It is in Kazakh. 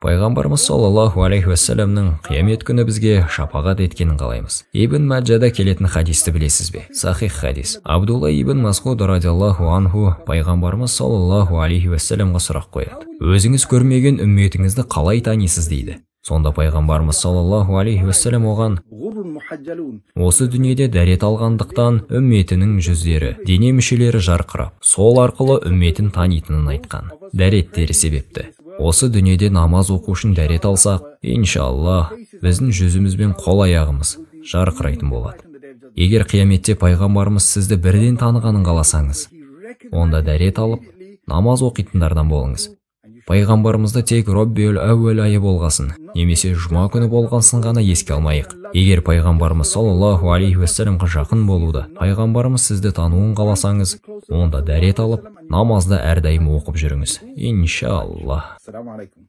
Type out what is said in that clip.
Пайғамбарымыз саллаллаху алейхи уассаламның қиямет күні бізге шапағат еткенін қалаймыз. Ибн Маджада келетін хадисті білесіз бе? Сахих хадис. Абдулла ибн Масғуд радиаллаху анху пайғамбарымыз саллаллаху алейхи уассаламға сұрақ қояды. Өзіңіз көрмеген үмметіңізді қалай танисыз дейді. Сонда пайғамбарымыз саллаллаху алейхи уассалам оған: осы дүниеде дәрет алғандықтан үмметінің жүздері, дене мүшелері жарқырап, сол арқылы үмметін танитынын айтқан. Дәреттері себепті. Осы дүниеде намаз оқу үшін дәрет алсақ, иншаллах, біздің жүзіміз бен қол аяғымыз жарқырайтын болады. Егер қияметте пайғамбарымыз сізді бірден танығанын қаласаңыз, онда дәрет алып, намаз оқитындардан болыңыз. Пайғамбарымызды тек Роббиул әуел айы болғасын, немесе жұма күні болғасын ғана еске алмайық. Егер пайғамбарымыз саллаллаху алейхи уассаламға жақын болуды, пайғамбарымыз сізді тануын қаласаңыз, онда дәрет алып, намазды әрдайым оқып жүріңіз. Иншаллах. Ассаламу алейкум.